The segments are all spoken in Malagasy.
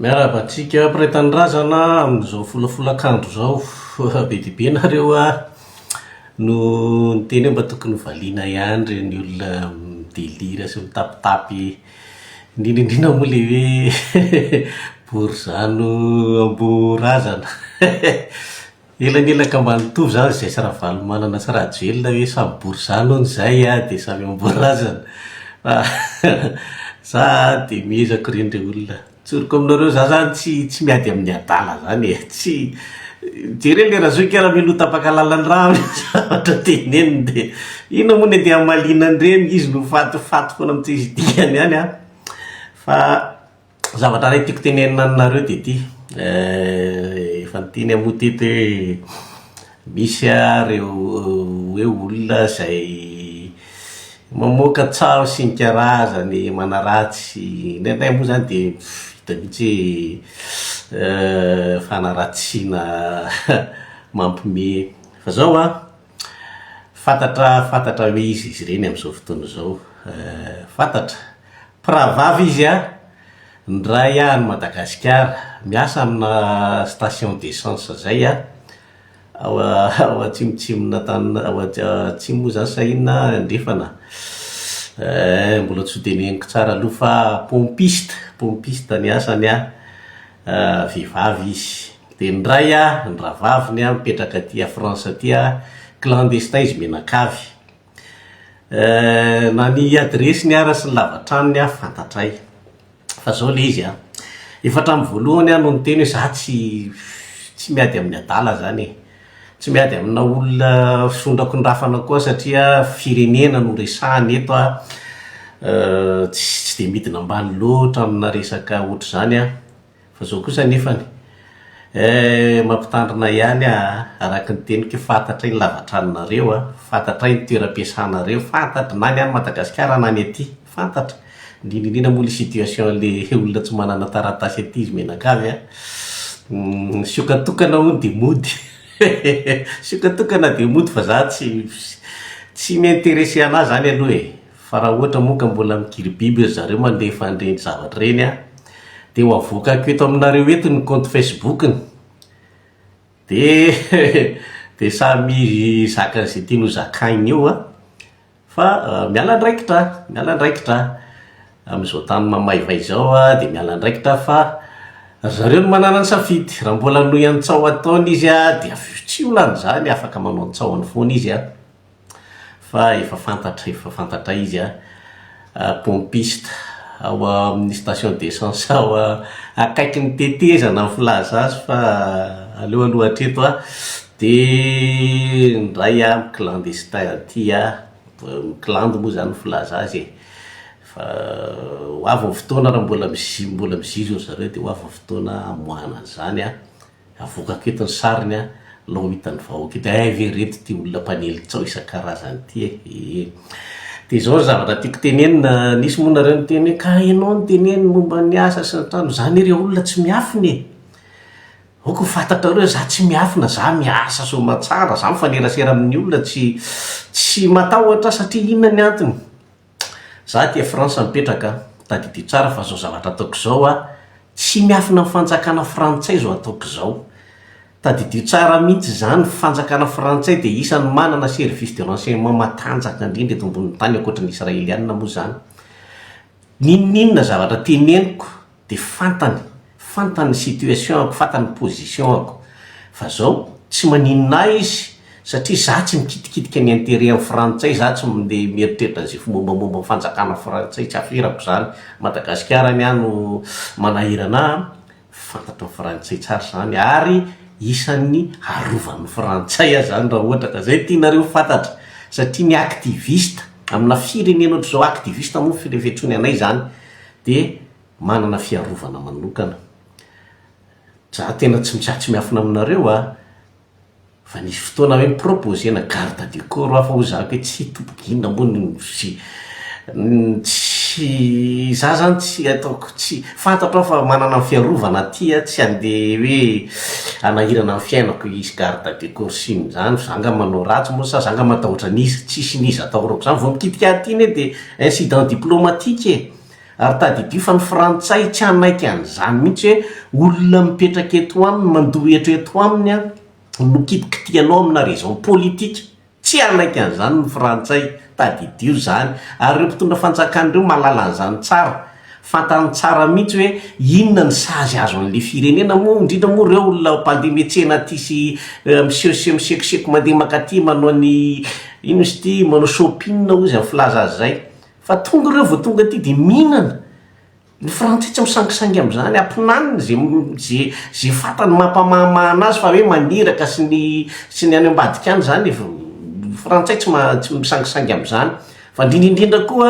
Miarahaba antsika mpiray tanindrazana amin'izao folafolakandro izao. Be dia be nareo no niteny hoe mba tokony ho valiana ihany ireny olona mi-delire sy mitapitapy, indrindra indrindra moa ilay hoe borizano amboa razana. Elanelaka mba nitovy zany izay sy Ravalomanana sy Rajoelina hoe samy borizano hono izay a, dia samy amboarazana. Fa za dia miezaka ireny re olona. Tsoriko aminareo za zany tsy tsy miady amin'ny adala zany e. Tsy, jereo le razoky ara mialoha tapaka lalan-drà amin'ny zavatra teneniny dia inona moa ny andeha hamaliana an'ireny, izy no fatifaty foana amin'ny tsisy dikany any an. Fa. Zavatra iray tiako tenenina aminareo dia ity, efa niteny aho moa teto hoe misy ireo hoe olona izay mamoaka tsaho sy ny karazany, manaratsy, indraindray moa izany dia hita mihitsy hoe fanaratsiana mampiomehy. Fa izao an, fantatra fantatra hoe iza izy ireny amin'izao fotoana izao, fantatra. Mpirahavavy izy a, ny ray any Madagasikara, miasa amina station d'essence zay a, ao ao atsimotsimon'Antanana ao atsimo moa zany sa inona andrefana? eh, mbola tsy ho teneniko tsara aloha fa pompiste, pompiste ny asany a, vehivavy izy. Dia ny ray a, ny rahavaviny a, mipetraka aty à France aty a, clandestin izy mianakavy. Eh, na ny adiresiny ara sy ny lavatranony ah fantatray. Fa zao le izy an, efa hatramin'ny voalohany aho no niteny hoe za tsy tsy miady amin'ny adala zany e. Tsy miady amina olona sondrakondrafana koa satria firenena no resahana eto an, tsy tsy de midina ambany loatra amina resaka ohatr'izany aho. Fa zao kosa anefany eh, mampitandrina ihany ah, araka ny teniko fantatray ny lavatranonareo ah, fantatray ny toeram-piasanareo, fantatra na ny any Madagasikara na ny aty, fantatra, indrindra indrindra moa le situation le olona tsy manana taratasy aty izy mianakavy ah, sioka tokana hono de mody, sioka tokana de mody fa za tsy tsy mi-interesser anah zany aloha e. Fa raha ohatra moa ka mbola mikiribiby ry zareo mandefa an'ireny zavatra ireny an, dia ho avoakako eto aminareo eto ny compte Facebook-ny, dia dia samy hizaka an'izay tiany ho zakaina eo an, fa miala andraikitra aho, miala andraikitra aho. Amin'izao tany mamaivay izao aho dia miala andraikitra aho fa ry zareo no manana ny safidy. Raha mbola hanohy ny tsaho ataony izy an, dia tsy olana izany, afaka manao ny tsahony foana izy an. Fa efa fantatra, efa fantatray izy a, pompiste ao amin'ny station d'essence ao akaikin'ny tetezana ny filaza azy fa aleo aloha hatreto a, dia ny iray a mi-clandestin aty a, mi-cland moa zany ny filaza azy e, fa ho avy ny fotoana raha mbola mizi- mbola mizizo ry zareo dia ho avy ny fotoana hamoahana an'izany a. Avoakako eto ny sariny an, alao ho hitan'ny vahoaka eto, hay ve reto ity olona mpanely tsaho isan-karazany ity e, ee. Dia izao ny zavatra tiako tenenina, nisy moa nareo niteny hoe ka ianao no teneno momba ny asa sy ny trano, za anie re olona tsy miafina e, aoka ho fantatrareo za tsy miafina, za miasa soamatsara, za mifanerasera amin'ny olona, tsy tsy matahotra aho satria inona ny antony? Za aty France mipetraka, tadidio tsara fa zao zavatra ataoko zao a, tsy miafina amin'ny fanjakana frantsay zao ataoko zao. Tadidio tsara mihitsy zany, fanjakana frantsay dia isan'ny manana service de renseignement matanjaka indrindra eto ambonin'ny tany ankoatry ny israelianina moa zany. N'inon'inona zavatra teneniko de fantany, fantany ny situation-ako, fantany ny position-ako. Fa zao, tsy maninona ahy izy satria za tsy mikitikitika ny intérêt an'ny frantsay, za tsy mandeha mieritreritra an'izay mombamomba ny fanjakana frantsay, tsy aferako zany. Madagasikara ny ahy no manahirana ahy, fantatry ny frantsay tsara zany ary isan'ny arovan'ny frantsay aho zany raha ohatra ka zay tianareo ho fantatra satria ny activiste amina firenena ohatr'izao, activiste moa fiantsoany anay zany, dia manana fiarovana manokana. Za tena tsy za tsy miafina aminareo a, fa nisy fotoana hoe ni-proposer-na garde du corps aho fa hoy za hoe tsy tompoko inona moa no tsy tsy za zany tsy ataoko tsy fantatro aho fa manana ny fiarovana aty aho tsy handeha hoe hanahirana ny fiainako hisy garde du corps sy ny zany, za nga manao ratsy moa sa za nga matahotra an'iza, tsisy n'iza atahorako zany, vao mikitika aty anie de incident diplomatique e! Ary tadidio fa ny frantsay tsy hanaiky an'izany mihitsy hoe olona mipetraka eto aminy, mandoa hetra eto aminy an, no kitikitihanao amina raison politique. Tsy hanaiky an'izany ny frantsay, tadidio izany. Ary ireo mpitondra fanjakana ireo mahalala an'izany tsara. Fantany tsara mihitsy hoe inona ny sazy azo an'ilay firenena moa, indrindra moa ireo olona mpandeha miantsena aty sy misehoseho misekoseko mandeha mankaty manao ny, inona izy ity, manao shopping hozy ny filaza azy izay. Fa tonga ireo vao tonga aty dia mihinana. Ny frantsay tsy misangisangy amin'izany, ampinaniny ze ze ze fantany mampamahamahana azy fa hoe maniraka sy ny sy ny any ambadika any zany e, ny frantsay tsy ma- tsy misangisangy amin'izany, fa indrindra indrindra koa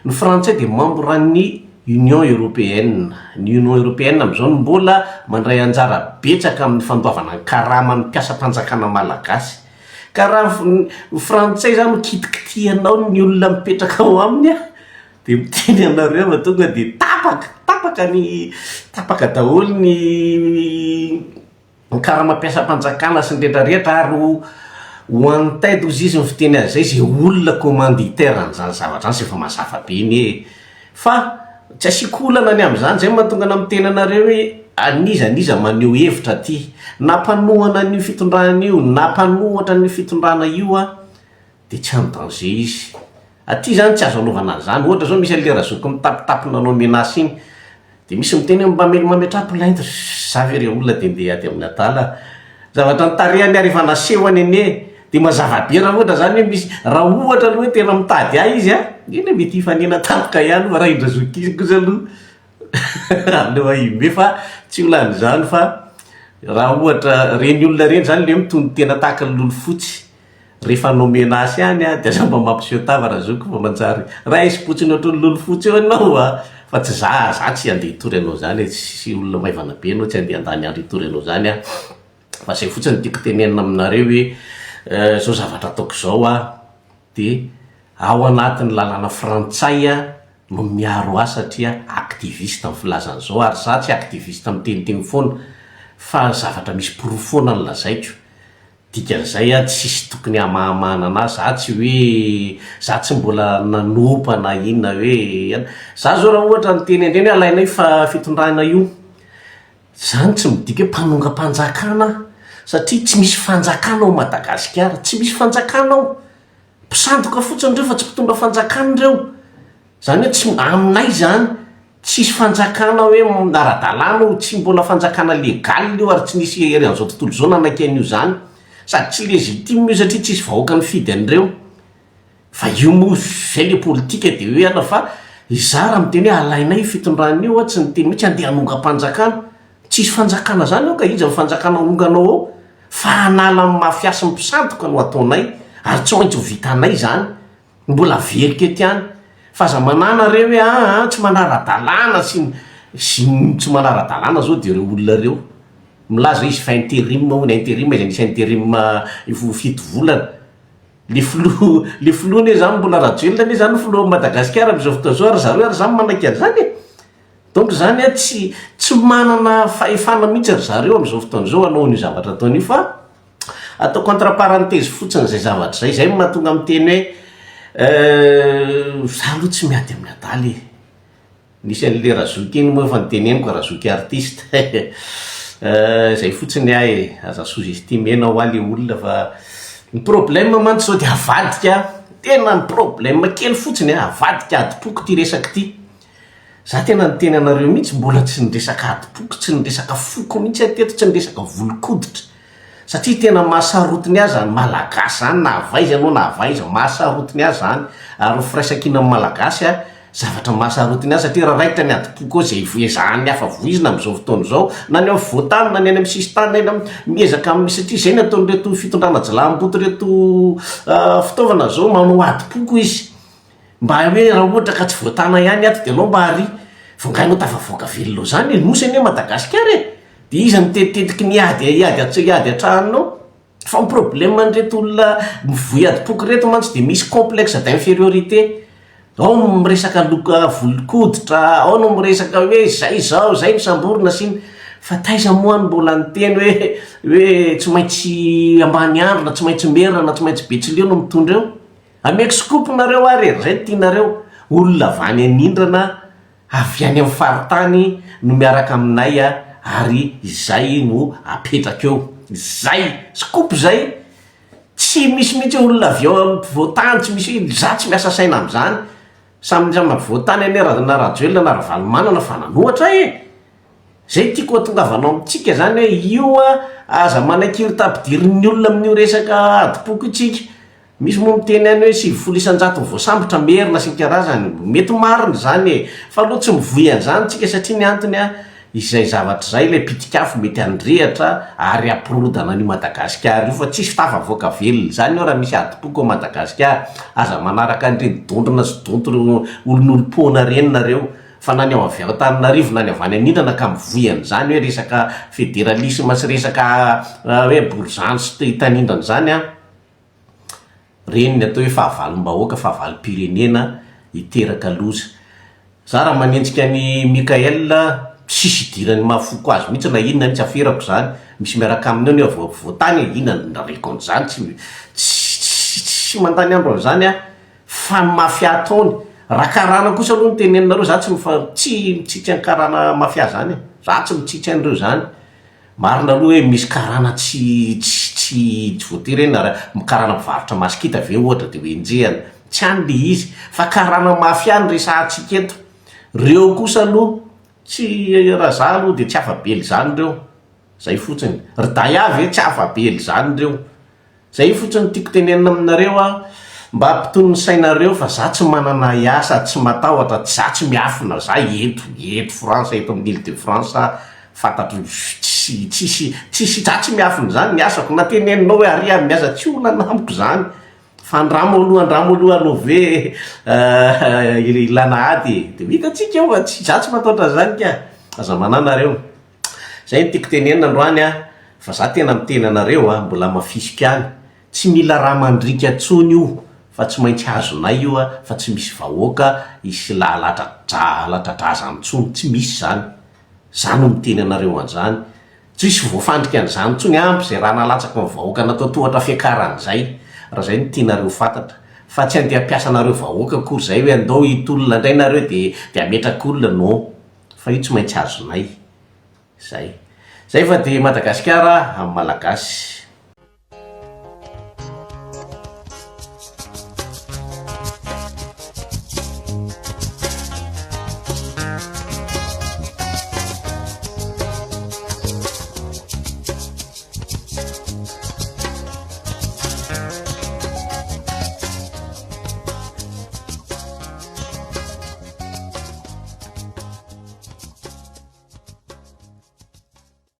ny frantsay dia membre an'ny Union Européenne, ny Union Européenne amin'izao no mbola mandray anjara betsaka amin'ny fandoavana ny karaman'ny mpiasam-panjakana malagasy, ka raha ny frantsay zany no kitikitihanao ny olona mipetraka ao aminy an, Dia miteny anareo fa tonga dia tapaka, tapaka ny, tapaka daholo ny ny karamam-piasam-panjakana sy ny rehetra rehetra ary ho ho an'ny hozy izy ny fiteny azy izay, izay olona commanditaire an'izany zavatra izany, izay efa mazava be anie e! Fa tsy asiako olana ny amin'izany, izay no mahatonga anah miteny anareo hoe an'iza n'iza maneho hevitra aty, na mpanohana an'io fitondrana io, na mpanohatra an'io fitondrana io aho, dia tsy en danger izy. Aty zany tsy azo anaovana an'izany, ohatra zao misy an'le razoky mitapitapy nanao menace iny, de misy miteny hoe mba mametraha plainte, za ve re olona de ndeha hiady amin'ny adala, zavatra ny tarehiny ary efa nasehony anie, de mazava be raha ohatra zany hoe misy, raha ohatra aloha hoe tena mitady ahy izy an, eny e mety hifanena tampoka ihany fa raha i-drazoky iny kosa aloha aleo ahimbe fa tsy olana izany fa raha ohatra reny olona reny zany le hoe mitonon-tena tahaka ny lolo fotsy. Rehefa hanao menace ihany aho dia aza mba mampiseho tava razoky fa manjary raisim-potsiny ohatran'ny lolo fotsy eo ianao a! Fa tsy za, za tsy handeha hitory anao zany e, tsy olona maivana be ianao tsy handeha handany andro hitory anao zany aho. Fa zay fotsiny no tiako tenenina aminareo hoe zao zavatra ataoko zao aho dia ao anatin'ny lalàna frantsay no miaro ahy satria activiste ny filazana izao ary za tsy activiste miteniteny foana fa zavatra misy porofo foana no lazaiko. Dikan'izay aho tsisy tokony hamahamahana anah, za tsy hoe, za tsy mbola nanopa na inona hoe an, za zao raha ohatra niteny an'ireny hoe alainay fa fitondrana io, zany tsy midika hoe mpanongam-panjakana aho satria tsy misy fanjakana ao Madagasikara, tsy misy fanjakana ao, mpisandoka fotsiny ireo fa tsy mpitondra fanjakana ireo, zany hoe tsy, aminay zany Tsisy fanjakana hoe ara-dalàna io, tsy mbola fanjakana légal io ary tsy nisy hery an'izao tontolo izao nanaiky an'io zany. Sady tsy légitime io satria tsisy vahoaka nifidy an'ireo. Fa io moa zay le politika de hoe ana fa izaho raha miteny hoe alainay io fitondrana io aho tsy niteny mihitsy andeha hanongam-panjakana. Tsisy fanjakana zany ao ka, iza ny fanjakana ahonganao ao? Fa hanala ny mafia sy ny mpisandoka no ataonay ary tsy maintsy ho vitanay zany. Mbola averiko eto ihany fa aza manahy nareo hoe aa tsy manara-dalàna sy ny sy ny tsy manara-dalàna zao de ireo olona ireo milaza izy fa interim hono, interim aiza nisy interim efa ho fito volana, le filoha le filoha anie zany mbola Rajoelina anie zany filohan'i Madagasikara amin'izao fotoana izao ary zareo ary zany manaiky an'izany e! Donc zany an tsy tsy manana fahefana mihitsy ry zareo amin'izao fotoana izao hanao an'io zavatra ataony io fa Ataoko entre parenthèse fotsiny izay zavatra izay, izay no mahatonga miteny hoe za aloha tsy miady amin'ny adala e! Nisy an'le razoky iny moa efa noteneniko, razoky artiste izay fotsiny aho e, aza sous estimer-na hoa le olona fa ny problème mantsy zao de avadika, tena ny problème kely fotsiny an, avadika adim-poko ity resaka ity. Za tena niteny anareo mihitsy mbola tsy niresaka adim-poko, tsy niresaka foko mihitsy aho teto, tsy niresaka volon-koditra satria tena mahasarotiny ahy zany malagasy zany na avy aiza ianao na avy aiza, mahasarotiny ahy zany ary ny firaisankinan'ny malagasy a zavatra mahasarotiny ahy satria raha raikitra ny adim-poko eo zay ezahan'ny hafa voizina amin'izao fotoana izao na ny afovoan-tany na ny any amin'ny sisin-tany na eny amin'ny miezaka amin'ny satria zay ny ataon'ireto fitondrana jiolahimboto ireto fitaovana zao manao adim-poko izy. Mba hoe raha ohatra ka tsy voatana ihany ato de alao mba ary vao nga enao tafavoaka velona ao zany e, nosy anie Madagasikara e, de iza no tetitetiky ny hiady hiady hiady an-trano ao, fa ny problème an'ireto olona mivoy adim-poko ireto mantsy de misy complexe d'infériorité, ao ny miresaka loka volon-koditra, ao no miresaka hoe zay zao, zay nosamborina sy ny, fa taiza moa no mbola niteny hoe hoe tsy maintsy ambaniandro na tsy maintsy merina na tsy maintsy betsileo no mitondra eo. Ameko scoop nareo ary e, zay no tianareo, olona avy any anindrana. Avy any amin'ny faritany no miaraka aminay ary izay no apetraka eo. Izay! Scoop izay! Tsy misy mihitsy olona avy ao ampovoantany, tsy misy, izaho tsy miasa saina amin'izany. Samy samy ampovoantany anie ra na Rajoelina na Ravalomanana fa nanohatra e! Zay tiako hatongavanao amintsika zany hoe io a, aza manaiky tampidirin'ny olona amin'io resaka adim-poko io tsika. Misy moa miteny ihany hoe 90% ny voasambotra merina sy ny karazany, mety marina izany e! Fa aloha tsy mivoy an'izany tsika satria ny antony a, izay zavatra izay ilay pitik'afo mety handrehatra ary hampirodana an'io Madagasikara io fa tsisy tafavoaka velona izany eo raha misy adim-poko ao Madagasikara, aza manaraka an'ireny dondrona sy donto olon'olom-poana ireny nareo fa na ny ao avy ao Antananarivo na ny avy any anindrana ka mivoy an'izany hoe resaka federalisme sy resaka hoe borizano sy tanindrana izany an! Reny ny atao hoe fahavalom-bahoaka, fahavalom-pirenena hiteraka loza. Za raha manenjika an'i Mickaël, tsisy idiran'ny maha foko azy mihitsy na inona tsy aferako zany, misy miaraka aminy ao nefa vao ampovoantany e, inona no nareko an'izany, tsy tsy tsy mandany andro an'izany aho, fa ny mafia ataony, raha karana kosa aloha no teneninareo za tsy mifa tsy mitsitsy an'i karana mafia zany e, za tsy mitsitsy an'ireo zany. Marina aloha hoe misy karana tsy tsy tsy tsy voatery hoe na karana mpivarotra masikita ve ohatra de ho enjehana, tsy any le izy fa karana mafia no resahantsika eto, reo kosa aloha tsy raha za aloha de tsy afa-bela izany reo, zay fotsiny, ry Daya ve tsy afa-bela izany reo. Zay fotsiny no tiako tenenina aminareo a, mba ampitony ny sainareo fa za tsy manana ahiahy sady tsy matahotra, za tsy miafina, za eto, eto France, eto amin'ny ile de France fantatro tsy tsisy tsisy za tsy miafina zany ny asako, na teneninao hoe ary aho miasa tsy olana amiko zany, fa andramo aloha andramo aloha anaovy hoe ilana ady e, de ho hitantsika eo fa tsy za tsy matahotra an'izany ka, aza manahy nareo. Zay no tiako tenenina androany a, fa za tena miteny anareo a, mbola hamafisiko ihany, tsy mila ra mandriaka tsony io fa tsy maintsy azonay io a, fa tsy misy vahoaka hisy halatra-drazana tsony, tsy misy zany, za no miteny anareo an'zany, tsisy voafandrika an'zany tsony, ampy zay ra nalatsaky ny vahoaka natao tohatra fiakarana zay, raha zay no tianareo fantatra, fa tsy andeha hampiasa anareo vahoaka akory zay hoe andao hitolona ndray nareo de de hametraka olona, non. Fa io tsy maintsy azonay. Zay. Zay fa dia Madagasikara amin'ny Malagasy.